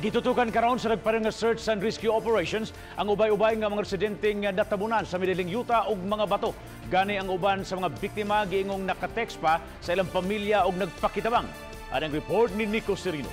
Gitutukan karon sa nagpadayon nga search and rescue operations ang ubay-ubay nga mga residente nga natabunan sa midiling yuta ug mga bato. Gani ang uban sa mga biktima giingong nakatext pa sa ilang pamilya ug nagpakitabang. Anang report ni Nico Serino.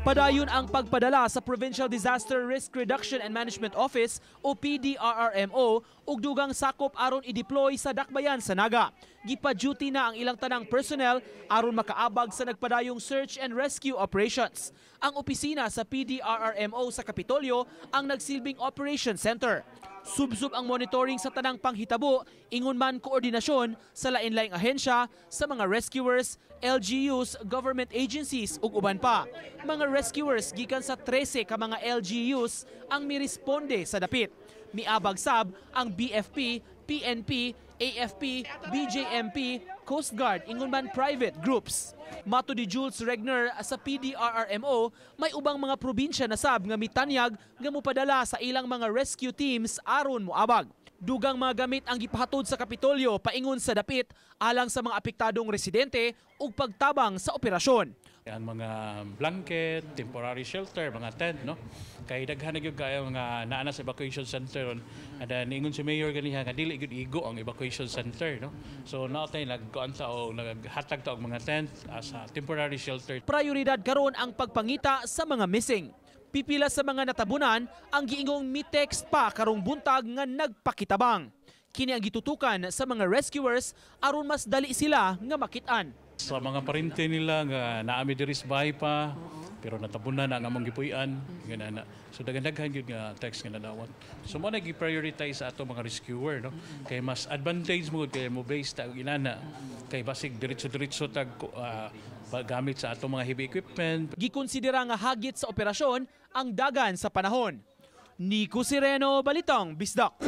Padayon ang pagpadala sa Provincial Disaster Risk Reduction and Management Office o PDRRMO og dugang sakop aron i-deploy sa dakbayan sa Naga. Gipa-duty na ang ilang tanang personnel aron makaabag sa nagpadayong search and rescue operations. Ang opisina sa PDRRMO sa Kapitolyo ang nagsilbing operation center. Subsob ang monitoring sa tanang panghitabo, ingon man koordinasyon sa lain-laing ahensya, sa mga rescuers, LGUs, government agencies ug uban pa. Mga rescuers gikan sa 13 ka mga LGUs ang miresponde sa dapit. Miabag sab ang BFP, PNP, AFP, BJMP, Coast Guard, ingon man private groups. Matud ni Jules Regner sa PDRRMO, may ubang mga probinsya na sab nga mitanyag nga mopadala sa ilang mga rescue teams aron moabag. Dugang mga gamit ang gipahatod sa Kapitolyo paingon sa dapit alang sa mga apektadong residente ug pagtabang sa operasyon. Ang mga blanket, temporary shelter, mga tent, no? Kay daghan na gyud kayo mga naa na sa evacuation center ron. And then ingon si Mayor ganiha nga dili gyud igo ang evacuation center, no? So naa tay nagkuan ta og naghatag ta og mga tent as a temporary shelter. Prioridad karon ang pagpangita sa mga missing. Pipila sa mga natabunan ang giingong mi-text pa karong buntag nga nagpakitabang. Kini ang gitutukan sa mga rescuers aron mas dali sila nga makit-an. Sa mga parente nila nga naa mi diri sa bahay pa pero natabunan na ang among gipuy-an nga na. So daghan-daghan gyud nga text nga nadawat. So mo na gi-prioritize sa ato mga rescuer, no, kay mas advantage mo kay mo base ta og inana kay basig diretso-diretso tag gamit sa ato mga heavy equipment. Gikonsidera nga hagit sa operasyon ang dagan sa panahon. Nico Sireno, Balitang Bisdak.